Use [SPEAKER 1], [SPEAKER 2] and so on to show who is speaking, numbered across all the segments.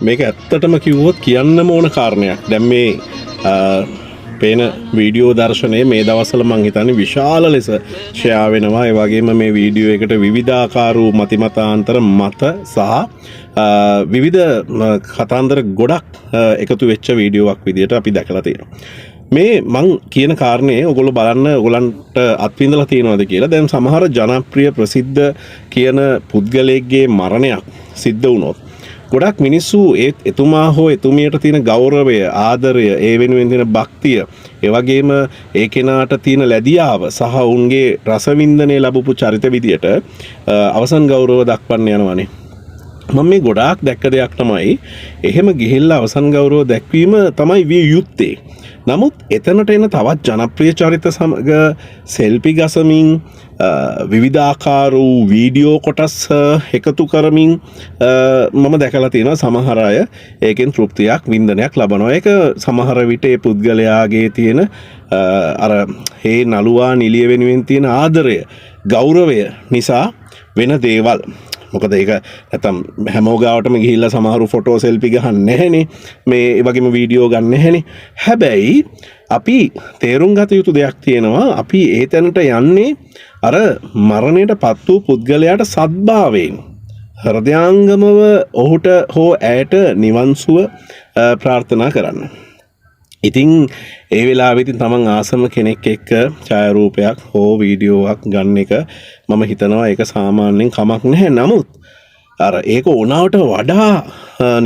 [SPEAKER 1] මේක ඇත්තටම කිව්වොත් කියන්නම ඕන කාරණයක්. දැන් මේ පේන වීඩියෝ දර්ශනය මේ දවස්වල මං හිතන්නේ විශාල ලෙස ෂෙයා වෙනවා. ඒ වගේම මේ වීඩියෝ එකට විවිධාකාර වූ මතිමතාන්තර මත සහ විවිධ කතාන්දර ගොඩක් එකතු වෙච්ච වීඩියෝවක් විදියට අපි දැකලා තියෙනවා. මේ මං කියන කාරණේ ඔයගොල්ලෝ බලන්න ඔයගොල්ලන්ට අත්විඳලා තියෙනවද කියලා. දැන් සමහර ජනප්‍රිය ප්‍රසිද්ධ කියන පුද්ගලයෙක්ගේ මරණයක් සිද්ධ වුණොත් ගොඩක් මිනිස්සු ඒ එතුමා හෝ එතුමියට තියෙන ගෞරවය, ආදරය, ඒ වෙනුවෙන් තියෙන භක්තිය, ඒ වගේම ඒ කෙනාට තියෙන ලැදියාව සහ ඔවුන්ගේ රසවින්දනය ලැබපු චරිත විදියට අවසන් ගෞරව දක්වන්න යනවනේ. මම මේ ගොඩාක් දැක්ක දෙයක් තමයි එහෙම ගිහිල්ලා අවසන් ගෞරව දැක්වීම තමයි විය යුත්තේ. නමුත් එතනට එන තවත් ජනප්‍රිය චරිත සමග සෙල්පි ගසමින්, විවිධාකාර වූ වීඩියෝ කොටස් එකතු කරමින් මම දැකලා තියෙනවා සමහර අය ඒකෙන් තෘප්තියක් වින්දනයක් ලබනවා. ඒක සමහර විට ඒ පුද්ගලයාගේ තියෙන අර ඒ නළුවා නිළිය වෙනුවෙන් තියෙන ආදරය, ගෞරවය නිසා වෙන දේවල්. මොකද ඒක නැත්තම් හැමෝ ගාවටම ගිහිල්ලා සමහරු ෆොටෝ සෙල්ෆි ගහන්නේ නැහැනේ. මේ ඒ වගේම වීඩියෝ ගන්න නැහැනේ. හැබැයි අපි තේරුම් ගත යුතු දෙයක් තියෙනවා. අපි ඒ තැනට යන්නේ අර මරණයට පත් වූ පුද්ගලයාට සද්භාවයෙන් හෘදයාංගමව ඔහුට හෝ ඇයට නිවන් සුව ප්‍රාර්ථනා කරන්න. ඉතින් ඒ වෙලාවෙදි තමන් ආසම කෙනෙක් එක්ක ඡායාරූපයක් හෝ වීඩියෝවක් ගන්න එක මම හිතනවා ඒක සාමාන්‍යයෙන් කමක් නැහැ. නමුත් අර ඒක ඕනාවට වඩා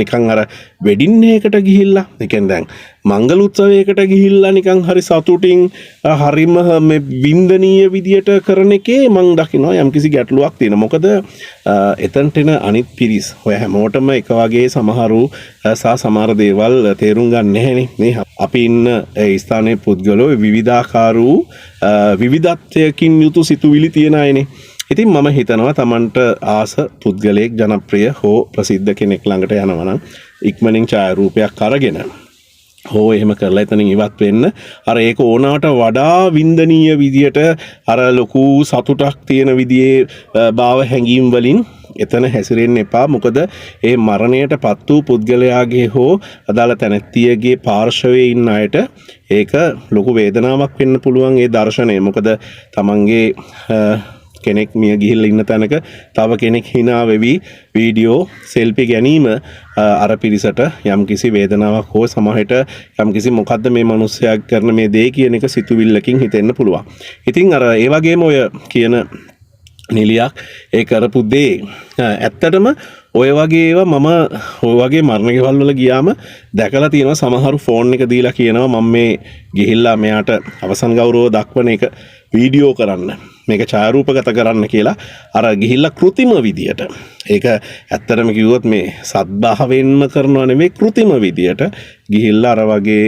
[SPEAKER 1] නිකන් අර වෙඩින් එකකට ගිහිල්ලා, ඒ කියන්නේ දැන් මංගල උත්සවයකට ගිහිල්ලා නිකන් හරි සතුටින් හරිම මේ වින්දනීය විදියට කරන එකේ මං දකිනවා යම්කිසි ගැටලුවක් තියෙනවා. මොකද එතනට එන අනිත් පිරිස් ඔය හැමෝටම එක වගේ සමහරු සහ සමහර දේවල් තේරුම් ගන්න නැහැනේ. මේ අපි ඉන්න ඒ ස්ථානයේ පුද්ගලෝ විවිධාකාර වූ විවිධත්වයකින් යුතු සිතුවිලි තියෙන අයනේ. ඉතින් මම හිතනවා තමන්ට ආස පුද්ගලයෙක් ජනප්‍රිය හෝ ප්‍රසිද්ධ කෙනෙක් ළඟට යනවා නම් ඉක්මනින් ඡායාරූපයක් අරගෙන හෝ එහෙම කරලා එතනින් ඉවත් වෙන්න. අර ඒක ඕනාවට වඩා වින්දනීය විදියට අර ලොකු සතුටක් තියෙන විදිහේ භාව හැඟීම් වලින් එතන හැසිරෙන්න එපා. මොකද ඒ මරණයට පත් වූ පුද්ගලයාගේ හෝ අදාළ තැනැත්තියගේ පාර්ශවයේ ඉන්න අයට ඒක ලොකු වේදනාවක් වෙන්න පුළුවන් ඒ දර්ශනය. මොකද තමන්ගේ කෙනෙක් මිය ගිහිල්ලා ඉන්න තැනක තව කෙනෙක් හිනා වෙවි වීඩියෝ සෙල්ෆි ගැනීම අර පිරිසට යම්කිසි වේදනාවක් හෝ සමහරවිට යම්කිසි මොකද්ද මේ මිනිස්සයා කරන මේ දේ කියන එක සිතුවිල්ලකින් හිතෙන්න පුළුවන්. ඉතින් අර ඒ වගේම ඔය කියන නිලියක් ඒ කරපු දේ ඇත්තටම ඔය වගේ ඒවා මම ඔය වගේ මරණ ගෙවල් වල ගියාම දැකලා තියෙනවා. සමහරු ෆෝන් එක දීලා කියනවා මම මේ ගිහිල්ලා මෙයාට අවසන් ගෞරව දක්වන එක වීඩියෝ කරන්න, මේක ඡායාරූපගත කරන්න කියලා අර ගිහිල්ලා කෘතිම විදියට, ඒක ඇත්තටම කිව්වොත් මේ සද්භාවයෙන්ම කරනවා නෙමෙයි, කෘතිම විදියට ගිහිල්ලා අර වගේ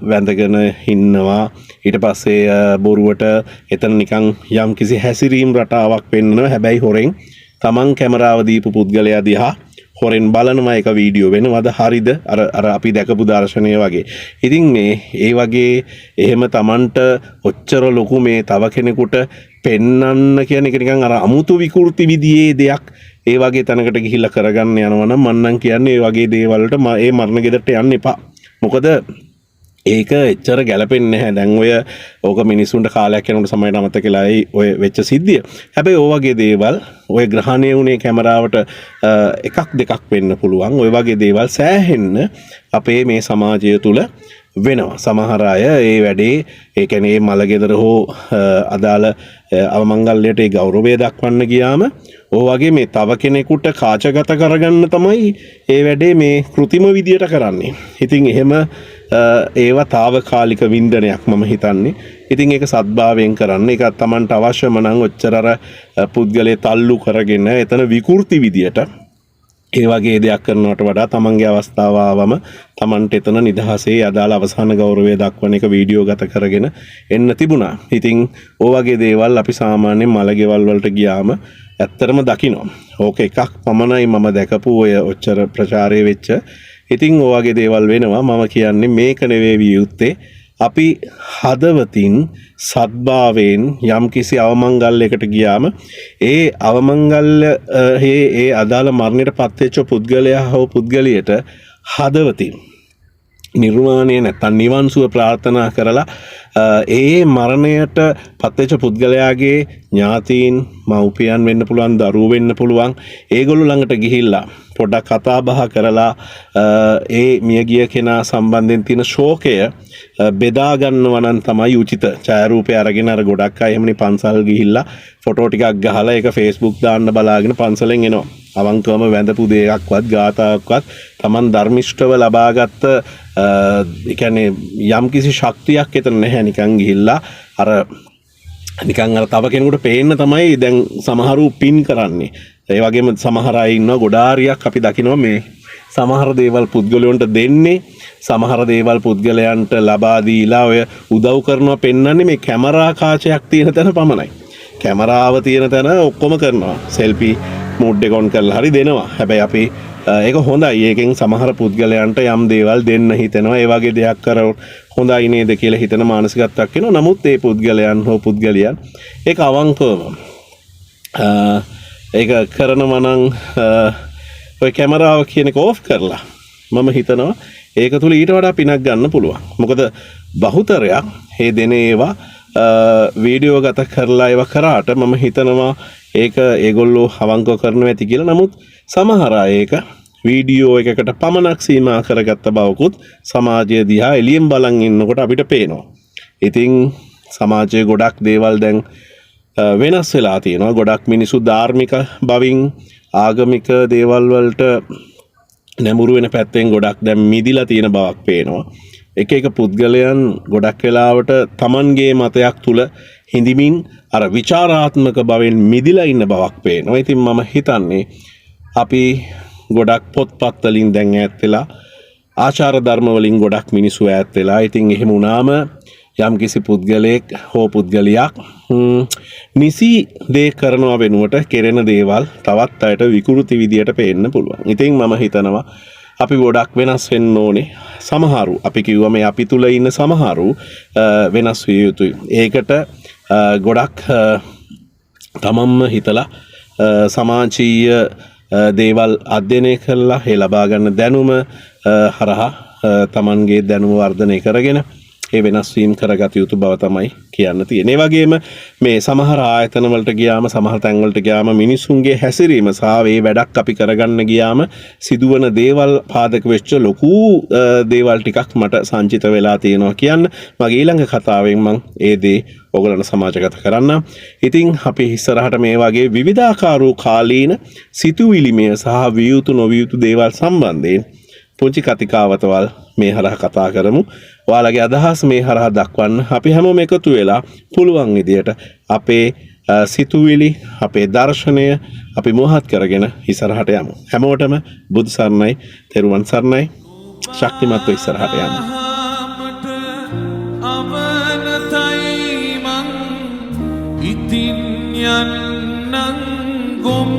[SPEAKER 1] වැඳගෙන ඉන්නවා. ඊට පස්සේ බොරුවට එතන නිකන් යම්කිසි හැසිරීම් රටාවක් පෙන්නනවා. හැබැයි හොරෙන් තමන් කැමරාව දීපු පුද්ගලයා දිහා හොරෙන් බලනවා ඒක වීඩියෝ වෙනවද හරිද, අර අර අපි දැකපු දර්ශනය වගේ. ඉතින් මේ ඒ වගේ එහෙම තමන්ට ඔච්චර ලොකු මේ තව කෙනෙකුට පෙන්නන්න කියන එක නිකන් අර අමුතු විකෘති විදිහේ දෙයක් ඒ වගේ තැනකට ගිහිල්ලා කරගන්න යනවා නම් මං නම් කියන්නේ ඒ වගේ දේවල් වලට ඒ මරණ ගෙදරට යන්න එපා. මොකද ඒක එච්චර ගැලපෙන්නේ නැහැ. දැන් ඔය ඕක මිනිස්සුන්ට කාලයක් යනකොට සමහරවිට අමතක වෙලා එයි ඔය වෙච්ච සිද්ධිය. හැබැයි ඔය වගේ දේවල් ඔය ග්‍රහණය වුණේ කැමරාවට එකක් දෙකක් වෙන්න පුළුවන්. ඔය වගේ දේවල් සෑහෙන්න අපේ මේ සමාජය තුල වෙනවා. සමහර අය ඒ වැඩේ, ඒ කියන්නේ ඒ මල ගෙදර හෝ අදාළ අවමංගල්‍යයට ඒ ගෞරවය දක්වන්න ගියාම ඔය වගේ මේ තව කෙනෙකුට කාචගත කරගන්න තමයි ඒ වැඩේ මේ කෘතිම විදියට කරන්නේ. ඉතින් එහෙම ඒවා තාවකාලික වින්දනයක් මම හිතන්නේ. ඉතින් ඒක සද්භාවයෙන් කරන්න. ඒක තමන්ට අවශ්‍යම නම් ඔච්චර අර පුද්ගලයා තල්ලු කරගෙන එතන විකෘති විදියට ඒ වගේ දෙයක් කරනවට වඩා තමන්ගේ අවස්ථාව ආවම තමන්ට එතන නිදහසේ අදාළ අවසාන ගෞරවය දක්වන එක වීඩියෝ ගත කරගෙන එන්න තිබුණා. ඉතින් ඔය වගේ දේවල් අපි සාමාන්‍යයෙන් මල ගෙවල් වලට ගියාම ඇත්තටම දකිනවා. ඕක එකක් පමණයි මම දැකපු ඔය ඔච්චර ප්‍රචාරය වෙච්ච. ඉතින් ඔය වගේ දේවල් වෙනවා. මම කියන්නේ මේක නෙවෙයි විය යුත්තේ. අපි හදවතින් සද්භාවයෙන් යම්කිසි අවමංගල්‍යයකට ගියාම ඒ අවමංගල්‍ය ඒ අදාළ මරණයට පත්වෙච්ච පුද්ගලයා හෝ පුද්ගලියට හදවතින් නිර්වාණය නැත්තම් නිවන් සුව ප්‍රාර්ථනා කරලා ඒ මරණයට පත්වෙච්ච පුද්ගලයාගේ ඥාතීන්, මව්පියන් වෙන්න පුළුවන්, දරුවෝ වෙන්න පුළුවන්, ඒගොල්ලෝ ළඟට ගිහිල්ලා පොඩ්ඩක් කතා බහ කරලා ඒ මියගිය කෙනා සම්බන්ධයෙන් තියෙන ශෝකය බෙදා ගන්නවා නම් තමයි උචිත. ඡායාරූපය අරගෙන අර ගොඩක් අය එහෙමනේ පන්සල් ගිහිල්ලා ෆොටෝ ටිකක් ගහලා ඒක Facebook දාන්න බලාගෙන පන්සලෙන් එනවා. අවංකවම වැඳපු දෙයක්වත් ගාථාවක්වත් තමන් ධර්මිෂ්ඨව ලබාගත්ත ඒ කියන්නේ යම්කිසි ශක්තියක් එතන නැහැ. නිකන් ගිහිල්ලා අර නිකන් අර තව කෙනෙකුට පේන්න තමයි දැන් සමහරු පින් කරන්නේ. ඒ වගේම සමහර අය ඉන්නවා ගොඩාරියක් අපි දකිනවා මේ සමහර දේවල් පුද්ගලයන්ට දෙන්නේ, සමහර දේවල් පුද්ගලයන්ට ලබා දීලා ඔය උදව් කරනවා පෙන්වන්නේ මේ කැමරා කාචයක් තියෙන තැන පමණයි. කැමරාව තියෙන තැන ඔක්කොම කරනවා. සෙල්ෆි මෝඩ් එක ඔන් කරලා හරි දෙනවා. හැබැයි අපි ඒක හොඳයි. ඒකෙන් සමහර පුද්ගලයන්ට යම් දේවල් දෙන්න හිතෙනවා. ඒ වගේ දෙයක් කරොත් හොඳයි නේද කියලා හිතෙන මානසිකත්වයක් එනවා. නමුත් ඒ පුද්ගලයන් හෝ පුද්ගලියන් ඒක අවංකවම ඒක කරනවා නම් ඔය කැමරාව කියන එක ඕෆ් කරලා මම හිතනවා ඒක තුළ ඊට වඩා පිනක් ගන්න පුළුවන්. මොකද බහුතරයක් මේ දෙන ඒවා වීඩියෝ ගත කරලා ඒවා කරාට මම හිතනවා ඒක ඒගොල්ලෝ අවංකව කරනවා ඇති කියලා. නමුත් සමහර අය ඒක වීඩියෝ එකකට පමණක් සීමා කරගත්ත බවකුත් සමාජය දිහා එළියෙන් බලන් ඉන්නකොට අපිට පේනවා. ඉතින් සමාජයේ ගොඩක් දේවල් දැන් වෙනස් වෙලා තියෙනවා. ගොඩක් මිනිස්සු ධාර්මික බවින් ආගමික දේවල් වලට නැඹුරු වෙන පැත්තෙන් ගොඩක් දැන් මිදිලා තියෙන බවක් පේනවා. එක එක පුද්ගලයන් ගොඩක් වෙලාවට තමන්ගේ මතයක් තුල හිඳිමින් අර විචාරාත්මක බවෙන් මිදිලා ඉන්න බවක් පේනවා. ඉතින් මම හිතන්නේ අපි ගොඩක් පොත්පත් වලින් දැන් ඈත් වෙලා, ආචාර ධර්ම වලින් ගොඩක් මිනිස්සු ඈත් වෙලා. ඉතින් එහෙම වුණාම යම්කිසි පුද්ගලයෙක් හෝ පුද්ගලියක් නිසි දේ කරනවා වෙනුවට කෙරෙන දේවල් තවත් අයට විකෘති විදියට පේන්න පුළුවන්. ඉතින් මම හිතනවා අපි ගොඩක් වෙනස් වෙන්න ඕනේ. සමහරු අපි කිව්වා මේ අපි තුල ඉන්න සමහරු වෙනස් විය යුතුයි. ඒකට ගොඩක් තමන්ම හිතලා සමාජීය දේවල් අධ්‍යයනය කරලා ඒ ලබා ගන්න දැනුම හරහා තමන්ගේ දැනුම වර්ධනය කරගෙන ඒ වෙනස් වීම් කරගත යුතු බව තමයි කියන්න තියෙන්නේ. ඒ වගේම මේ සමහර ආයතන වලට ගියාම, සමහර තැන් වලට ගියාම මිනිසුන්ගේ හැසිරීම සහ මේ වැඩක් අපි කරගන්න ගියාම සිදුවන දේවල් පාදක වෙච්ච ලොකු දේවල් ටිකක් මට සංචිත වෙලා තියෙනවා කියන්න. මගේ ඊළඟ කතාවෙන් මං ඒ දේ ඔයගොල්ලන්ට සමාජගත කරන්න. ඉතින් අපි ඉස්සරහට මේ වගේ විවිධාකාර වූ කාලීන සිතුවිලිමය සහ විය යුතු නොවිය යුතු දේවල් සම්බන්ධයෙන් පුංචි කතිකාවතවල් මේ හරහා කතා කරමු. ඔයාලගේ අදහස් මේ හරහා දක්වන්න. අපි හැමෝම එකතු වෙලා පුළුවන් විදියට අපේ සිතුවිලි, අපේ දර්ශනය අපි මුවහත් කරගෙන ඉස්සරහට යමු. හැමෝටම බුදු සරණයි, තෙරුවන් සරණයි. ශක්තිමත්ව ඉස්සරහට යමු.
[SPEAKER 2] අවනතයි මං ඉතින් යන්නම් ගොම්.